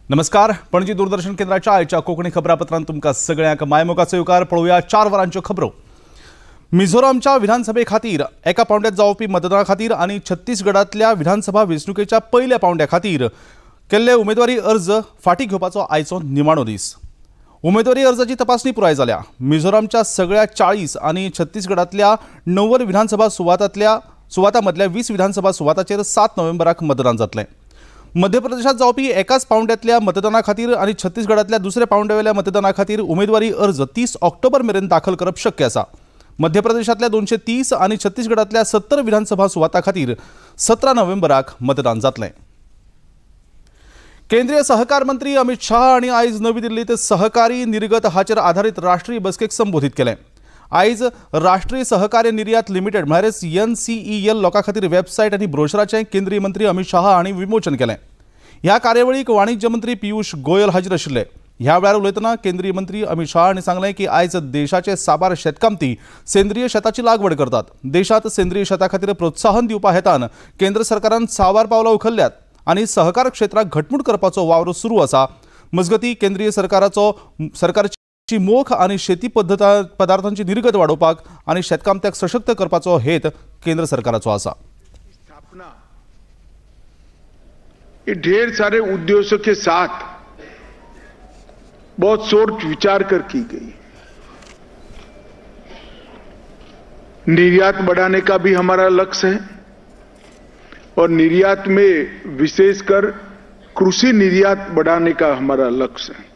नमस्कार, पणजी दूरदर्शन केंद्राच्या आयच्या कोंकणी खबरापत्रांत तुमकां सगळ्यांक मायमोगाचो येवकार. पळोवया 4 वरांच्यो खबरो. मिझोरामच्या विधानसभे खातीर एका पावंड्यात जावपी मतदाना खातीर आनी छत्तीसगडांतल्या विधानसभा वेंचणुकेच्या पयल्या पावंड्या खातीर केल्ले उमेदवारी अर्ज फाटीं घेवपाचो आयचो निमाणो दीस. उमेदवारी अर्जाची तपासणी पुराय जाल्या. मिझोरामच्या सगळ्या 40 आनी छत्तीसगडांतल्या 90 विधानसभा सुवातां मदल्या 20 विधानसभा सुवाताचेर 7 नोव्हेंबराक मतदान जातलें. मध्य प्रदेशात जावपी एकाच पावंड्यांतल्या मतदाना खातीर आनी छत्तीसगडांतल्या दुसऱ्या पावंड्यावेल्या मतदाना खातीर उमेदवारी अर्ज 30 ऑक्टोबर मेरेन दाखल करप शक्य आसा. मध्य प्रदेशांतल्या 230 आनी छत्तीसगडांतल्या 70 विधानसभा सुवातां खातीर 17 नोव्हेंबराक मतदान जातलें. केंद्रीय सहकार मंत्री अमित शाह हांणी आयज नवी दिल्लीत सहकारी निर्गत हाचेर आधारीत राष्ट्रीय बसकेक संबोधीत केलें. आयज राष्ट्रीय सहकार्य निर्यात लिमिटेड म्हळ्यारच NCEL लोकां खातीर वेबसायट आनी ब्रोशराचें केंद्रीय मंत्री अमित शाह हांणी विमोचन केलें. ह्या कार्यावळीक वाणिज्य मंत्री पियूष गोयल हाजीर आशिल्ले. ह्या वेळार उलयतना केंद्रीय मंत्री अमित शाह हांणी सांगलें की आयज देशाचे साबार शेतकामती सेंद्रीय शेताची लागवड करतात. देशांत सेंद्रीय शेता खातीर प्रोत्साहन दिवपा हेतान केंद्र सरकारान साबार पावलां उखल्ल्यात आनी सहकार क्षेत्राक घटमूट करपाचो वावर सुरू आसा. मजगतीं केंद्रीय सरकारची मोख आनी शेती पदार्थांची निर्गत वाडोवपाक आनी शेतकामत्याक सशक्त करपाचो हेत केंद्र सरकाराचो आसा. स्थापना ढेर सारे उद्देश्यों के साथ बहुत सोच विचार कर की गई. निर्यात बढ़ाने का भी हमारा लक्ष्य है और निर्यात में विशेषकर कृषि निर्यात बढ़ाने का हमारा लक्ष्य है.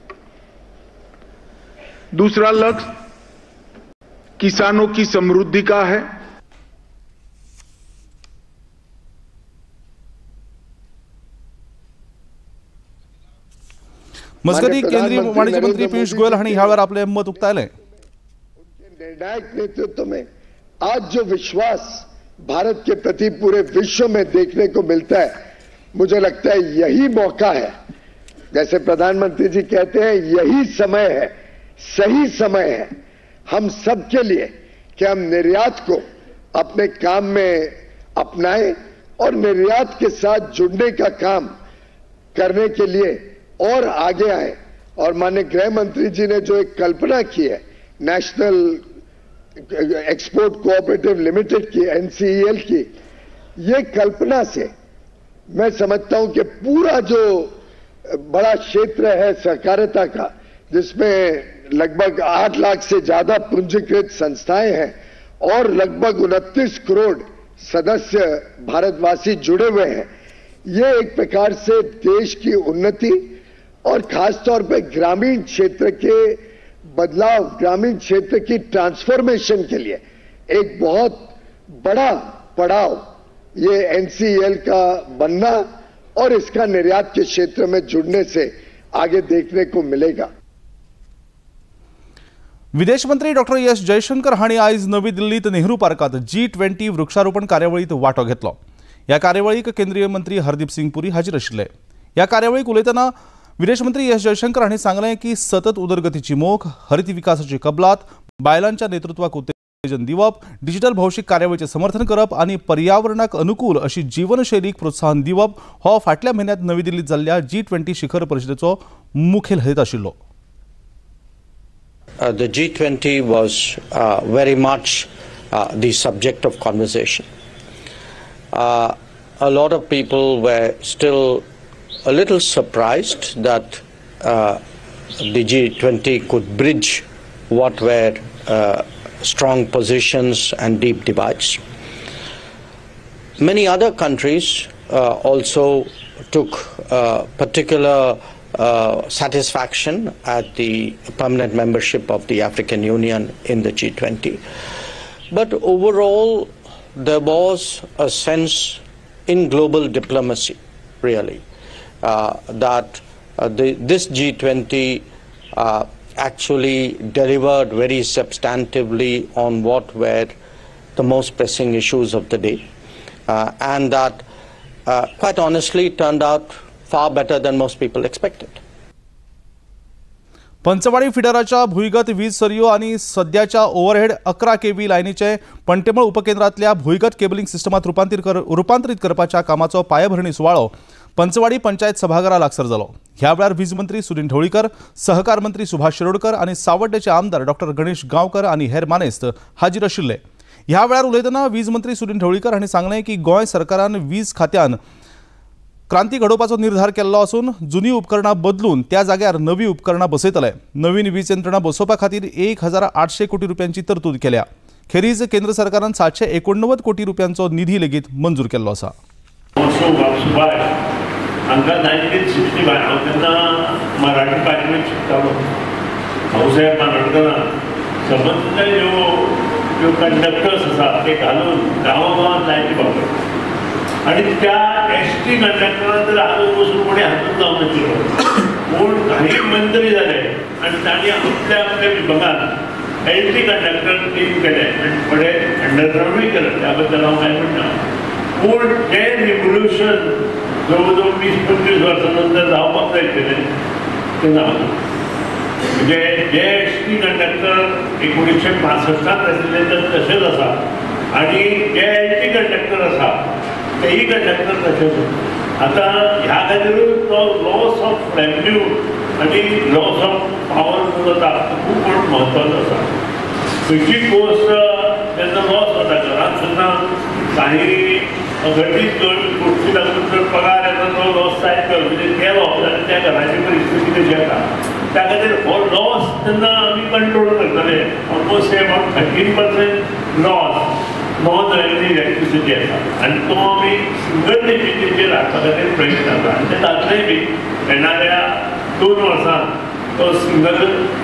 दूसरा लक्ष्य किसानों की समृद्धि का है. मजगतीं केंद्रीय वाणिज्य मंत्री पीयूष गोयल हांणी ह्या वेळार आपलें मत उक्तायलें. निर्णायक नेतृत्व में आज जो विश्वास भारत के प्रति पूरे विश्व में देखने को मिलता है, मुझे लगता है यही मौका है. जैसे प्रधानमंत्री जी कहते हैं, यही समय है, सही समय है हम सबके लिए कि हम निर्यात को अपने काम में अपनाएं और निर्यात के साथ जुड़ने का काम करने के लिए और आगे आए. और माननीय गृह मंत्री जी ने जो एक कल्पना की है नेशनल एक्सपोर्ट कोऑपरेटिव लिमिटेड की, NCEL की, ये कल्पना से मैं समझता हूं कि पूरा जो बड़ा क्षेत्र है सहकारिता का, जिसमें लगभग 8 लाख से ज्यादा पूंजीकृत संस्थाएं हैं और लगभग 29 करोड़ सदस्य भारतवासी जुड़े हुए हैं, ये एक प्रकार से देश की उन्नति और खासतौर पे ग्रामीण क्षेत्र के बदलाव, ग्रामीण क्षेत्र की ट्रांसफॉर्मेशन के लिए एक बहुत बड़ा पड़ाव ये NCEL का बनना और इसका निर्यात के क्षेत्र में जुड़ने से आगे देखने को मिलेगा. विदेश मंत्री डॉक्टर एस जयशंकर हांणी आयज नवी दिल्लीत नेहरू पार्कात G20 वृक्षारोपण कार्यावळीत वांटो घेतलो. ह्या कार्यावळीक केंद्रीय मंत्री हरदीप सिंग पुरी हाजीर आशिल्ले. ह्या कार्यावळीक उलयतना विदेश मंत्री एस जयशंकर हांणी सांगलें की सतत उदरगतीची मोख, हरित विकासाची कबलात, बायलांच्या नेतृत्वाक उत्तेजन दिवप, डिजिटल भौशीक कार्यावळीचें समर्थन करप आनी पर्यावरणाक अनुकूल अशी जीवनशैलीक प्रोत्साहन दिवप हो फाटल्या म्हयन्यांत नवी दिल्लीत जाल्ल्या G20 शिखर परिशदेचो मुखेल हेत आशिल्लो. The G20 was very much the subject of conversation. A lot of people were still a little surprised that the G20 could bridge what were strong positions and deep divides. Many other countries also took particular satisfaction at the permanent membership of the African Union in the G20. But overall, there was a sense in global diplomacy, really, that this G20 actually delivered very substantively on what were the most pressing issues of the day, and that, quite honestly, turned out far better than most people expected. Panchavadi फिडराच्या भुंयगत वीज सरयो आनी सद्याच्या overhead 11 kV लायनीचे Pantemol उपकेंद्रांतल्या भुंयगत cabling सिस्टमात रुपांतरीत करपाच्या कामाचो पायाभरणी सुवाळो पंचवाडी पंचायत सभाघरा लागसार जालो. ह्या वेळार वीज मंत्री सुदिन ढवळीकर, सहकार मंत्री सुभाष शिरोडकर आनी सावड्डेचे आमदार डॉक्टर गणेश गांवकर आनी हेर मानेस्त हाजीर आशिल्ले. ह्या वेळार उलयतना वीज मंत्री सुदिन ढवळीकर हांणी सांगलें की गोंय सरकारान वीज खात्यान क्रांती घडोवपाचो निर्धार केल्लो आसून जुनी उपकरणां बदलून त्या जाग्यार नवी उपकरणां बसयतले. नवीन वीज यंत्रणा बसोवपा खातीर 1800 कोटी रुपयांची तरतूद केल्या. खेरीज केंद्र सरकारान 789 कोटी रुपयांचो निधी लेगीत मंजूर केल्लो आसा. हांकां 1965 हांव तेन्ना मराठी पाचवेंत शिकतालो. भाऊसाहेब बांदोडकरान सबंद ह्यो ज्यो कंडक्टर्स आसा ते घालून गांवा गांवांत लायटी पावयले आनी त्या एस टी कंडक्टरान तर आजून वचून कोणी हातून जावं नाशिल्लो. पूण काही मंत्री जाले आनी तांणी आपल्या आपल्या विभागान एल टी कंडक्टर टीम केले आनी थोडे अंडरग्रावंडूय केले. त्या बद्दल हांव कांय म्हणना, पूण तें रिवोल्युशन जवळ जवळ 20-25 वर्सां नंतर जावपाक जाय आशिल्लें तें जावना. म्हणजे जे एस टी कंडक्टर 1965 आशिल्ले तर तशेंच आसा आनी जे एल टी कंडक्टर आसा तेय कंडक्टर तशेंच. आतां ह्या खातीरूच तो लॉस ऑफ रेवेन्यू आनी लॉस ऑफ पावर जो जाता तो खूब म्हत्वाचो आसा. खंयची गोश्ट तेन्ना लॉस जाता, घरांत सुद्दां काही अघटीत गोष्टी लागून जर पगार येता तो लॉस जायत म्हणजे केलो जाल्यार त्या घराची परिस्थिती कशी येता. त्या खातीर हो लॉस तेन्ना आमी कंट्रोल करतले. Almost about 13% loss non revenue electricity आसा आनी तो आमी सिंगल डिजीटाचेर हाडपा खातीर प्रयत्न जाता आनी ते जातलेय बी येणाऱ्या 2 वर्सांत तो सिंगल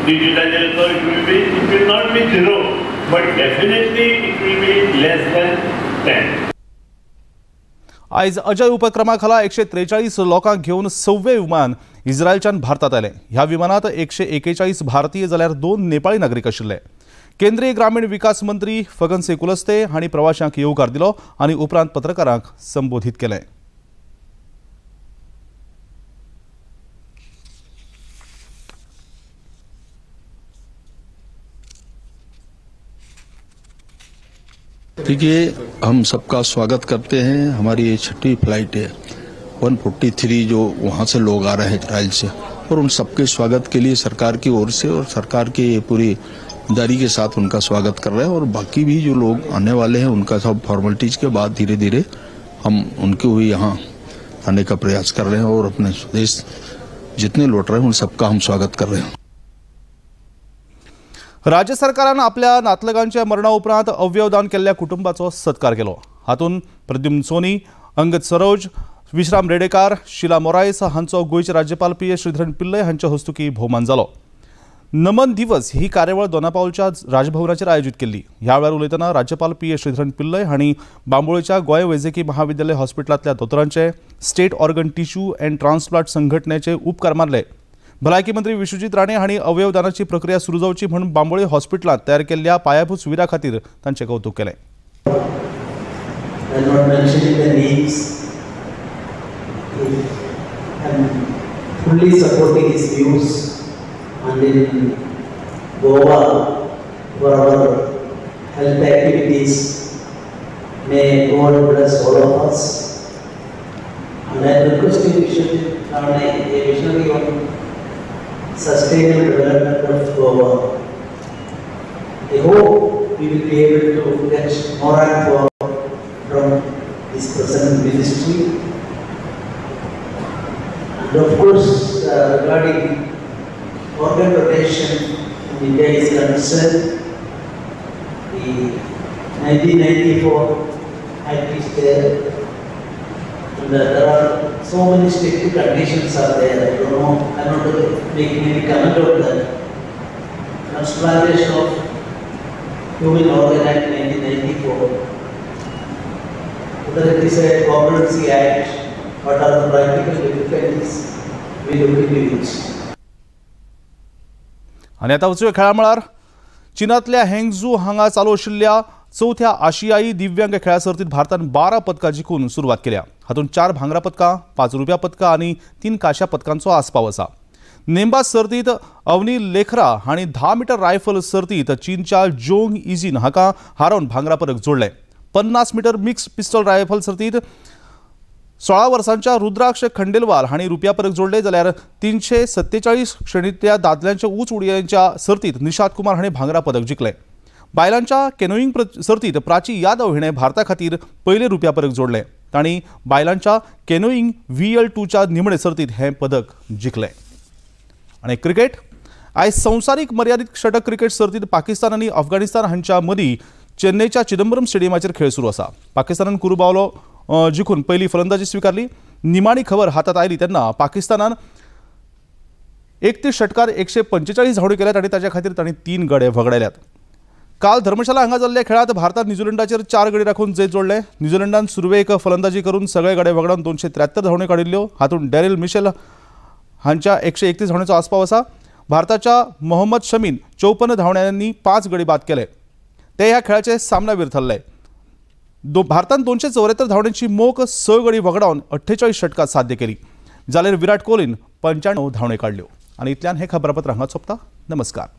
डिजिटाचेर तो it will not be 0 but definitely it will be less than 10. आयज अजय उपक्रमा खाला 143 लोकांक घेवन 6वें विमान इस्रायलच्यान भारतात आयलें. ह्या विमानात 141 भारतीय जाल्यार 2 नेपाळी नागरीक आशिल्ले. केंद्रीय ग्रामीण विकास मंत्री फगन सिंह कुलस्ते हांणी प्रवाशांक येवकार दिलो आनी उपरांत पत्रकारांक संबोधीत केलें. देखिए, हम सबका स्वागत करते हैं. हमारी ये 6ठी फ्लाइट है 143 जो वहाँ से लोग आ रहे हैं इजराइल से, और उन सबके स्वागत के लिए सरकार की ओर से और सरकार की पूरी दारी के साथ उनका स्वागत कर रहे हैं. और बाकी भी जो लोग आने वाले हैं उनका सब फॉर्मेलिटीज के बाद धीरे धीरे हम उनके भी यहाँ आने का प्रयास कर रहे हैं और अपने स्वदेश जितने लौट रहे हैं उन सबका हम स्वागत कर रहे हैं. राज्य सरकारान आपल्या नातलगांच्या मरणा उपरांत अवयवदान केल्ल्या कुटुंबाचो सत्कार केलो. हातूंत प्रद्युम्न सोनी, अंगद सरोज, विश्राम रेडेकार, शिला मोरायस हांचो गोंयचे राज्यपाल पी एस श्रीधरन पिल्लय हांच्या हस्तुकी भोवमान जालो. नमन दिवस ही कार्यावळ दोनापावलच्या राजभवनाचेर आयोजीत केल्ली. ह्या वेळार उलयतना राज्यपाल पी एस श्रीधरन पिल्लय हांणी बांबोळेच्या गोंय वैजकी महाविद्यालय हॉस्पिटलांतल्या दोतोरांचे state organ tissue and transplant संघटनेचे उपकार मानले. भलायकी मंत्री विश्वजीत राणे हांणी अवयवदानाची प्रक्रिया सुरू जावची म्हूण बांबोळे हॉस्पिटलांत तयार केल्ल्या पायाभूत सुविधा खातीर तांचें कौतुक केलें. Sustainable development of Goa. I hope we will be able to get more and more from this present ministry. And of course, regarding organ donation in India is concerned, the 1994 Act is there, and there are so many strict conditions are there. I don't know, I am not making any comment on that. Transplantation of Human Organ Act 1994, whether it is a Competency Act, what are the practical difficulties, we look into it. आनी आतां वचूया खेळा मळार. चीनांतल्या हँगझू हांगा चालू आशिल्ल्या 4थ्या आशियाई दिव्यांग खेळा सर्तीत भारतान 12 पदकां जिखून सुरवात केल्या. हातूंत 4 भांगरा पदकां, 5 रुप्या पदकां आनी 3 कांश्या पदकांचो आस्पाव आसा. नेमबाज सर्तीत अवनी लेखरा हांणी 10 मीटर रायफल सर्तीत चीनच्या जोंग इजिन हाका हारोवन भांगरा पदक जोडलें. 50 मीटर मिक्स पिस्टल रायफल सर्तीत 16 वर्सांच्या रुद्राक्ष खंडेलवाल हांणी रुप्या पदक जोडले, जाल्यार 347 श्रेणींतल्या दादल्यांच्या उंच उडयांच्या सर्तीत निषाद कुमार हांणी भांगरा पदक जिखलें। बायलांच्या कॅनोईंग सर्तीत प्राची यादव हिणें भारता खातीर पयलें रुप्या पदक जोडलें। तांणी बायलांच्या कॅनोईंग VL2च्या निमणे सर्तीत हें पदक जिखलें। आनी क्रिकेट, आयज संवसारीक मर्यादीत षटक क्रिकेट सर्तीत पाकिस्तान आनी अफगाणिस्तान हांच्या मदीं चेन्नईच्या चिदंबरम स्टेडियमाचेर खेळ सुरू आसा। पाकिस्तानान कुरुबावलो जिखून पयली फलंदाजी स्विकारली। निमाणी खबर हातात आयली तेन्ना पाकिस्तानान 31 षटकार 145 धांवड्यो केल्यात आनी ताच्या खातीर तांणी 3 गडे व्हगडायल्यात। काल धर्मशाला हांगा जाल्ल्या खेळांत भारतान न्यूझीलंडाचेर 4 गडी राखून जैत जोडलें। न्यूझीलंडान सुरवेक फलंदाजी करून सगळे गडे वगडावन 273 धांवड्यो काडिल्ल्यो। हातूंत डॅरिल मिशेल हांच्या 131 धांवड्यांचो आस्पाव आसा। भारताच्या मोहम्मद शमीन 54 धांवड्यांनी 5 गडी बाद केले। ते ह्या खेळाचे सामनावीर थारले। भारतान 274 धांवड्यांची मोख 6 गडी वगडावन 48 षटकात साध्य केली, जाल्यार विराट कोहलीन 95 धांवड्यो काडल्यो। आनी इतल्यान हें खबरापत्र हांगा सोंपता। नमस्कार।